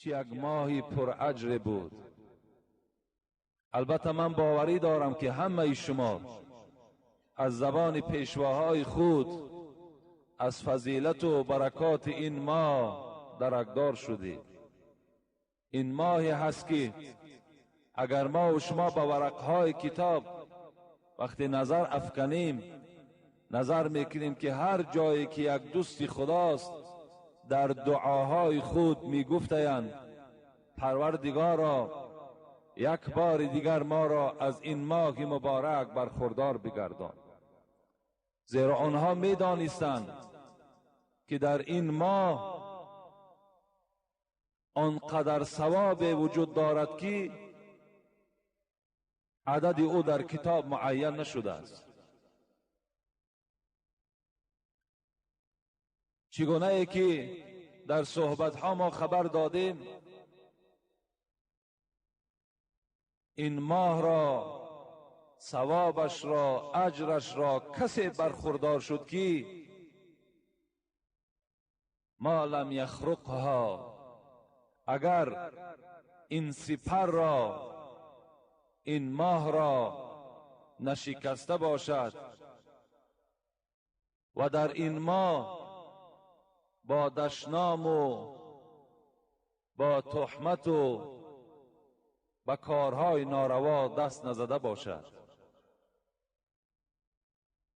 چی یک ماهی پر اجر بود. البته من باوری دارم که همه شما از زبان پیشواهای خود از فضیلت و برکات این ماه درکدار شدید. این ماهی هست که اگر ما و شما به ورقهای کتاب وقتی نظر افکنیم، نظر میکنیم که هر جایی که یک دوست خداست در دعاهای خود میگفتند پروردگارا یک بار دیگر ما را از این ماه مبارک برخوردار بگردان. زیرا آنها میدانستند که در این ماه آنقدر ثواب وجود دارد که عدد او در کتاب معین نشده است. چگونه ای که در صحبت ها ما خبر دادیم، این ماه را، ثوابش را، اجرش را کسی برخوردار شد که ما لم یخرقها، اگر این سپر را، این ماه را نشکسته باشد و در این ماه با دشنام و با تهمت و با کارهای ناروا دست نزده باشد.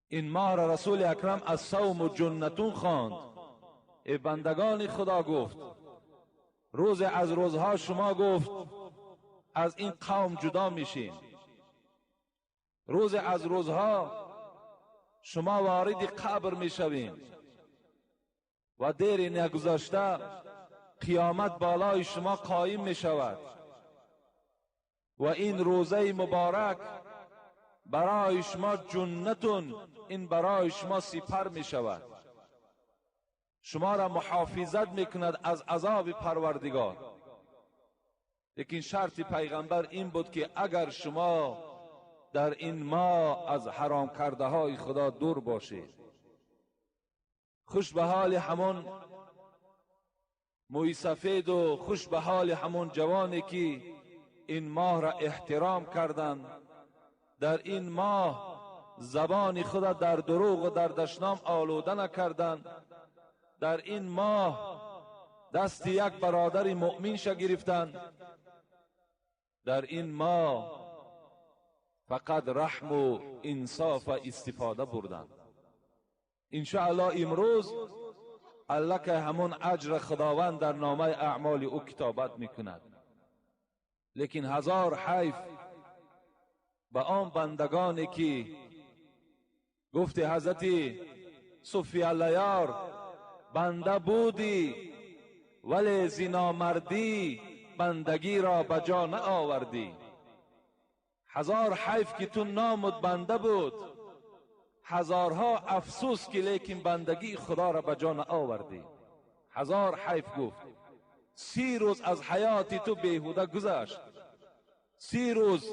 این ماه را رسول اکرم از صوم و جنتون خواند. ای بندگان خدا، گفت روز از روزها شما، گفت از این قوم جدا میشین، روز از روزها شما وارد قبر میشوین و دیر نگذشته قیامت بالای شما قایم میشود و این روزه مبارک برای شما جنتون، این برای شما سپر میشود، شما را محافظت میکند از عذاب پروردگار. لیکن شرط پیغمبر این بود که اگر شما در این ماه از حرام کرده های خدا دور باشید. خوش به حال همون موی سفید و خوش به حال همون جوانی که این ماه را احترام کردند، در این ماه زبان خود در دروغ و در دشنام آلوده نکردند، در این ماه دست یک برادر مؤمن شا گرفتند، در این ماه فقط رحم و انصاف استفاده بردند. انشاءالله امروز الله که همون اجر خداوند در نامه اعمال او کتابت میکند. لیکن هزار حیف به آن بندگانی که گفت حضرت صفی اللیار بنده بودی ولی زنامردی بندگی را به جا نآوردی. هزار حیف که تو نامت بنده بود، هزارها افسوس که لیکن بندگی خدا را به جا نآوردی. هزار حیف گفت 30 روز از حیات تو بیهوده گذشت، 30 روز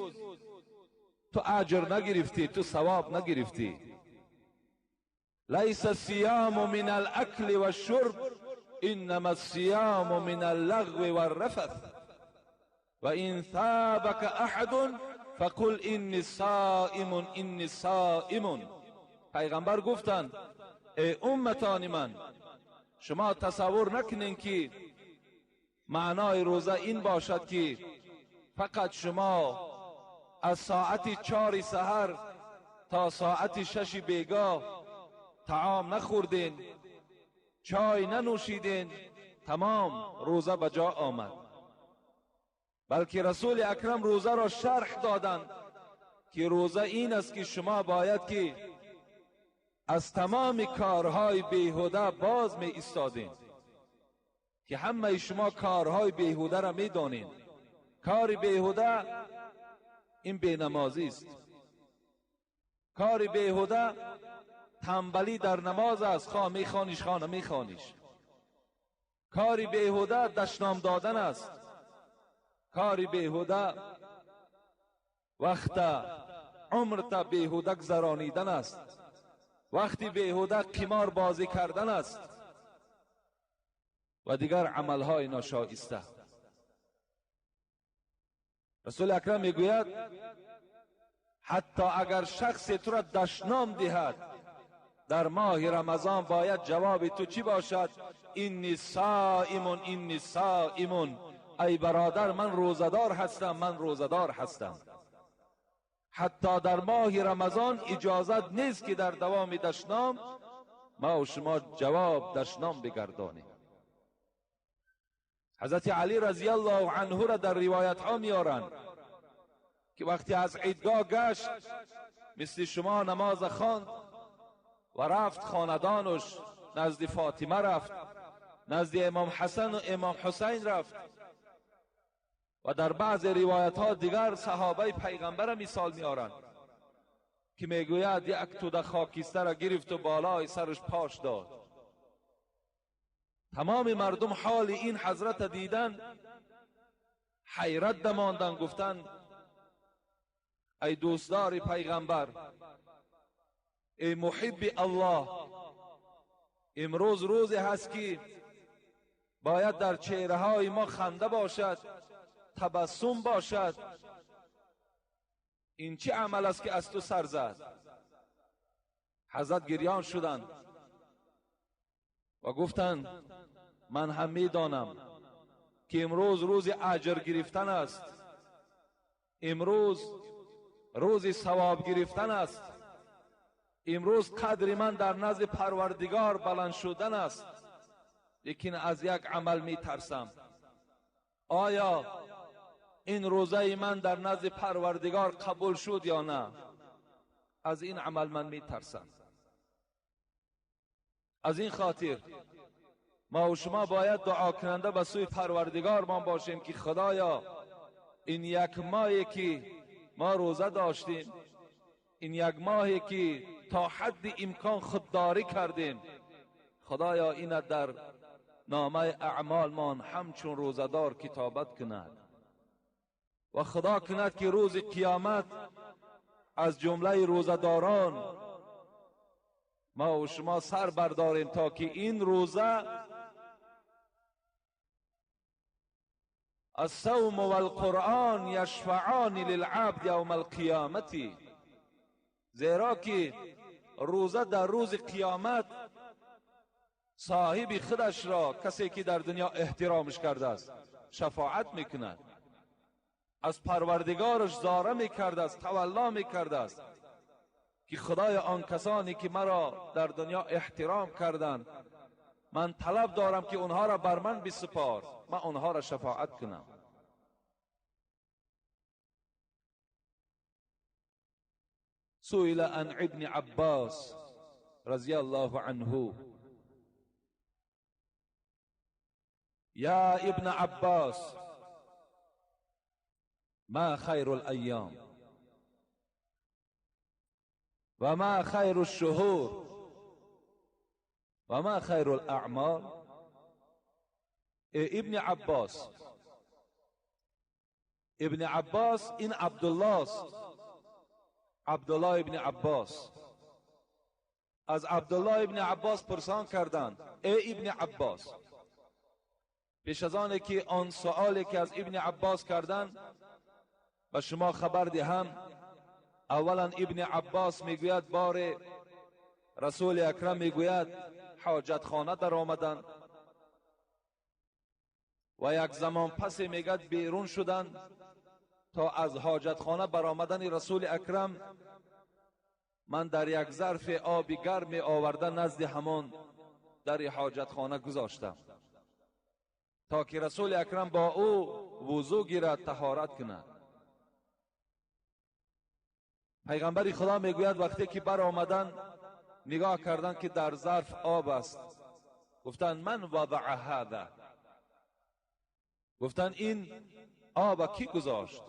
تو اجر نگرفتی، تو ثواب نگرفتی. لیس الصیام من الاکل والشرب انما الصیام من اللغو والرفث و ان ثابك احد فقل انی صائم انی صائم. پیغمبر گفتند ای امتان من، شما تصور نکنین که معنای روزه این باشد که فقط شما از ساعت 4 سحر تا ساعت 6 بیگاه طعام نخوردین، چای ننوشیدین، تمام روزه به جا آمد. بلکه رسول اکرم روزه را شرح دادند که روزه این است که شما باید که از تمام کارهای بیهوده باز می ایستادین، که همه شما کارهای بیهوده را می دانین. کار بیهوده این بینمازی است، کار بیهوده تنبلی در نماز است، خواه میخوانیش خواه نمیخوانیش. کار بیهوده دشنام دادن است، کار بیهوده وقت عمر تا بیهوده گذرانیدن است، وقتی بیهوده قمار بازی کردن است و دیگر عملهای ناشایسته. رسول اکرم میگوید حتی اگر شخص تو را دشنام دهد در ماه رمضان باید جواب تو چی باشد؟ اینی صائم، اینی صائم. ای برادر، من روزه‌دار هستم، من روزه‌دار هستم. حتی در ماه رمضان اجازت نیست که در دوام دشنام ما و شما جواب دشنام بگردانیم. حضرت علی رضی الله عنه را در روایت ها میارند که وقتی از عیدگاه گشت مثل شما نماز خواند و رفت خاندانش، نزد فاطمه رفت، نزد امام حسن و امام حسین رفت و در بعض روایت ها دیگر صحابه پیغمبر مثال میارند که میگوید یک توده خاکستر را گرفت و بالای سرش پاش داد. تمام مردم حال این حضرت دیدن حیرت دماندن، گفتن ای دوستدار پیغمبر، ای محب الله، امروز روزی هست که باید در چهره های ما خنده باشد، تبسم باشد، این چه عمل است که از تو سر زد؟ حضرت گریان شدند و گفتند من هم میدانم که امروز روز اجر گرفتن است، امروز روز ثواب گرفتن است، امروز قدر من در نزد پروردگار بلند شدن است، لیکن از یک عمل می ترسم. آیا این روزه من در نزد پروردگار قبول شد یا نه؟ از این عمل من می ترسم. از این خاطر ما و شما باید دعا کننده به سوی پروردگار ما باشیم که خدایا این یک ماهی که ما روزه داشتیم، این یک ماهی که تا حد امکان خودداری کردیم، خدایا این در نامه اعمال مان همچون روزه‌دار کتابت کند و خدا کند که روز قیامت از جمله روزه‌داران ما و شما سر برداریم تا که این روزه الصوم والقرآن یشفعان للعبد یوم القیامت، زیرا که روزه در روز قیامت صاحب خودش را، کسی که در دنیا احترامش کرده است، شفاعت میکند، از پروردگارش زاره میکرده است، تولا میکرده است که خدای آن کسانی که مرا در دنیا احترام کردند، من طلب دارم که اونها را بر من بسپار، من اونها را شفاعت کنم. سئل عن ابن عباس رضی الله عنه یا ابن عباس ما خیر الایام و ما خیر الشهور و ما خیر الاعمال. ای ابن عباس، ابن عباس این عبدالله است، عبدالله ابن عباس. از عبدالله ابن عباس پرسان کردند ای ابن عباس، پیش از آن که آن سؤالی که از ابن عباس کردند به شما خبر دهم، اولا ابن عباس میگوید بار رسول اکرم میگوید حاجت خانه در آمدند و یک زمان پس میگد بیرون شدند تا از حاجت خانه برآمدن رسول اکرم من در یک ظرف آب گرم آورده نزد همان در حاجت خانه گذاشتم تا که رسول اکرم با او وضو گیرد، طهارت کند. پیغمبر خدا میگوید وقتی که بر آمدن نگاه کردند که در ظرف آب است، گفتند من وضع هذا، گفتند این آب کی گذاشت؟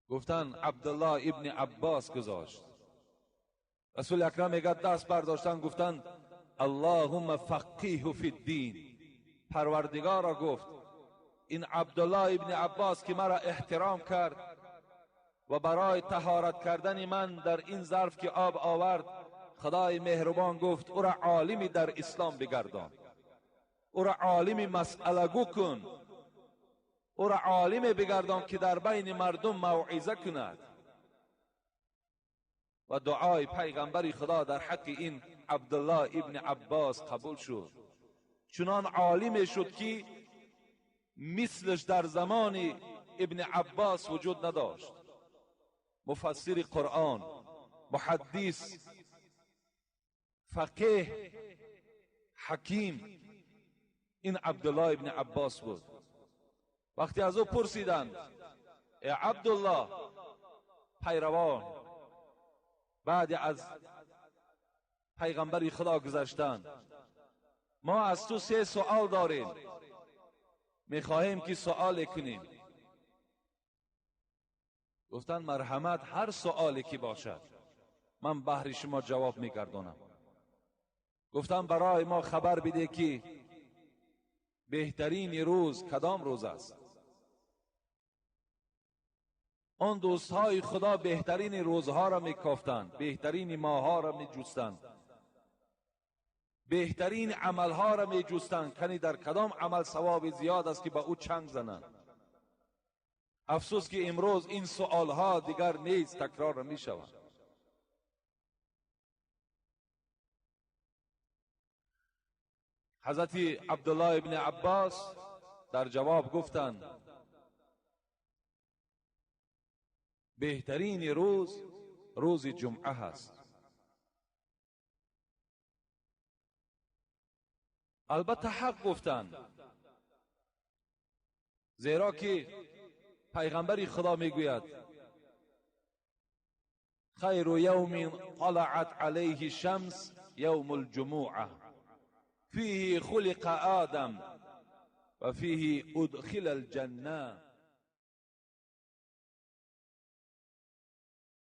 گفتند عبدالله ابن عباس گذاشت. رسول اکرم میگه دست برداشتن گفتند اللهم فقیه فی الدین، پروردگارا گفت این عبدالله ابن عباس که مرا احترام کرد و برای طهارت کردن من در این ظرف که آب آورد، خدای مهربان گفت او را عالمی در اسلام بگردان، او را عالمی مسئله گو کن. ӯро олиме бигардон ки дар байни мардум мавъиза кунад. Ва дуои пайғамбари Худо дар ҳаққи ин Абдуллоҳ ибни Аббос қабул шуд. Чунон олиме шуд ки мислаш дар замони ибни Аббос вуҷуд надошт. Муфассири Қуръон, муҳаддис, фақеҳ, ҳаким ин Абдуллоҳ ибни Аббос буд. Вақте аз ӯ пурсиданд: э Абдуллоҳ, пайравон баъд аз пайғамбари Худо гузаштанд, мо аз ту се суол дорем, мехоҳем ки суоле кунем. Гуфтанд: марҳамат, ҳар суоле ки бошад ман баҳри шумо ҷавоб мегардонам. Гуфтанд: барои мо хабар биде ки беҳтарини рӯз кадом рӯз аст? Он дӯстҳои Худо беҳтарини рӯзҳоро мекофтанд, беҳтарини моҳҳоро меҷустанд, беҳтарин амалҳоро меҷустанд, кани дар кадом амал савоби зиёд аст ки ба ӯ чанг зананд. Афсӯс ки имрӯз ин суолҳо дигар нест, такрор намешаванд. Ҳазрати Абдуллоҳ ибни Аббос дар ҷавоб гуфтанд: беҳтарини рӯз рӯзи ҷумъа ҳаст. Албатта ҳақ гуфтанд, зеро ки пайғамбари Худо мегӯяд: хайру явмин талаат алайҳи шамс явмул ҷумуа фиҳи хулиқа одам ва фиҳи удхила алҷанна.